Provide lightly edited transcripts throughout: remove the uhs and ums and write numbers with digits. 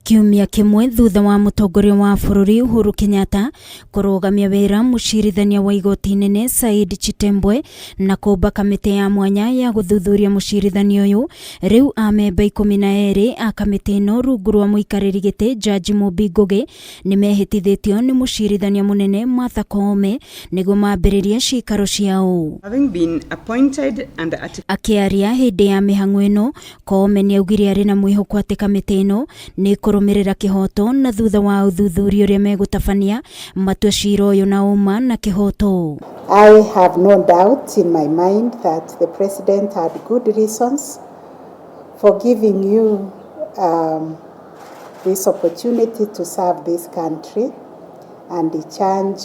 Kiumia kĩmwe thutha wa mũtongoria wa bũrũri Uhuru Kenyatta kũrũgamia wĩra mũcirithania wa igoti inene Said Chitembwe na kũmba kamĩtĩ ya mwanya ya gũthuthuria mũcirithania ũyũ, rĩu amemba 12 a kamĩtĩ ĩno rungu rwa mũikarĩri gĩtĩ Jaji Mumbi Ngugi nĩmehĩtithĩtio nĩ mũcirithania mũnene Martha Koome nĩguo mambĩrĩrie ciikaro ciao. Having been appointed under Article Akĩaria hĩndĩ ya mĩhang'o ĩno, Koome nĩaugire arĩ na mwĩhoko atĩ kamĩtĩ ĩno nĩ ĩkũrũmĩrĩra kĩhoto na thutha wa ũthuthuria ũrĩa megũtabania matue cira ũyũ na ũma na kĩhoto. I have no doubt in my mind that the president had good reasons for giving you this opportunity to serve this country and discharge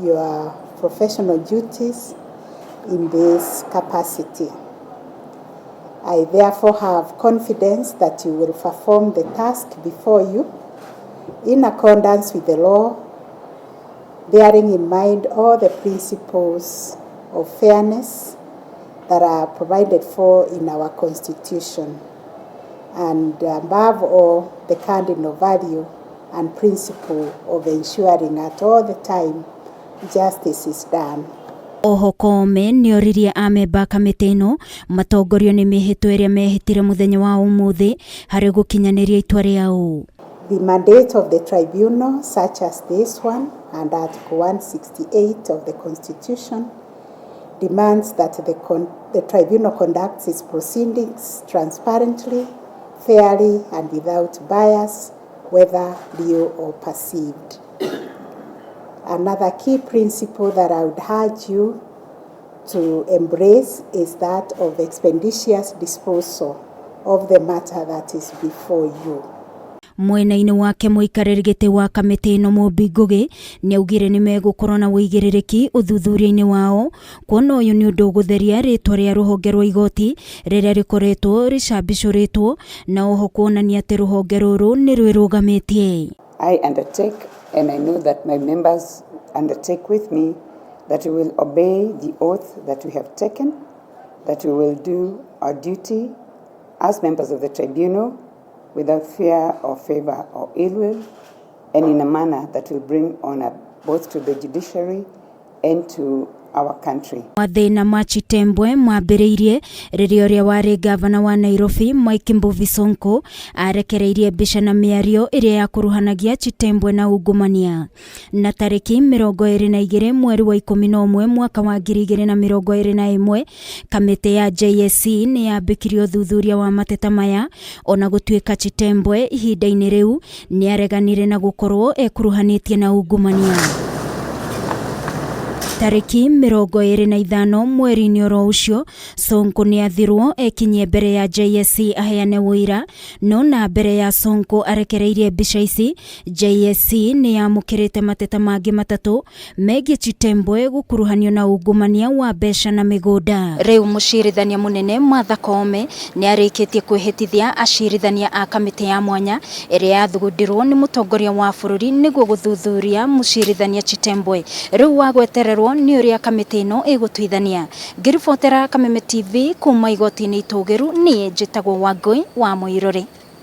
your professional duties in this capacity. I therefore have confidence that you will perform the task before you in accordance with the law, bearing in mind all the principles of fairness that are provided for in our Constitution, and above all, the cardinal value and principle of ensuring at all the time justice is done. Oho Koome nĩoririe amemba a kamĩtĩ ĩno matongorio nĩ mĩhĩtwa ĩrĩa mehĩtire mũthenya wa ũmũthĩ harĩ gũkinyanĩria itua rĩao. The mandate of the tribunal, such as this one and Article 168 of the Constitution, demands that the tribunal conducts its proceedings transparently, fairly, and without bias, whether real or perceived. Another key principle that I would urge you to embrace is that of expeditious disposal of the matter that is before you. Mwena-inĩ wake mũikarĩri gĩtĩ wa kamĩtĩ ĩno Mumbi Ngugi nĩaugire nĩmegũkorwo na ũigĩrĩrĩki ũthuthuria-inĩ wao kuona ũyũ nĩ ũndũ ũgũtheria rĩtwa rĩa rũhonge rwa igoti rĩrĩa rĩkoretwo rĩcambicũrĩtwo na oho kuonania atĩ rũhonge rũrũ nĩ rwĩrũgamĩtie. I undertake, and I know that my members undertake with me, that we will obey the oath that we have taken, that we will do our duty as members of the tribunal without fear or favor or ill will, and in a manner that will bring honor both to the judiciary and to our country. Mathĩna ma Chitembwe mambĩrĩirie rĩrĩa ũrĩa warĩ gavana wa Nairobi Mike Mbuvi Sonko arekereirie mbica na mĩario ĩrĩa yakuruhanagia Chitembwe na ungumania. Na tarĩki 22 mweri wa 11 mwaka wa 2021 kamĩtĩ ya JSC nĩ yambĩkirie ũthuthuria wa mateta maya ona gũtuĩka Chitembwe ihinda-inĩ rĩu nĩareganire na gũkorwo ekuruhanĩtie na ungumania. Tarĩki 25 mweri-inĩ oro ũcio Sonko nĩathirwo ekinyie mbere ya JSC aheane ũira no na mbere ya Sonko arekereirie mbica ici JSC nĩyamũkĩrĩte mateta mangĩ matatũ megiĩ Chitembwe gũkuruhanio na ungumania wa mbeca na mĩgũnda. Rĩu mũcirithania mũnene Martha Koome nĩarĩkĩtie kwĩhĩtithia acirithania a kamĩtĩ ya mwanya ĩrĩa yathugundirwo nĩ mũtongoria wa bũrũri nĩguo gũthuthuria mũcirithania Chitembwe. Rĩu wa gwetererwo nĩ ũrĩa kamĩtĩ ĩno ĩgũtuithania. Ngĩribotera Kameme TV kuma igoti-inĩ itũgĩru niĩ njĩtagwo Wangũi wa Mũirũrĩ.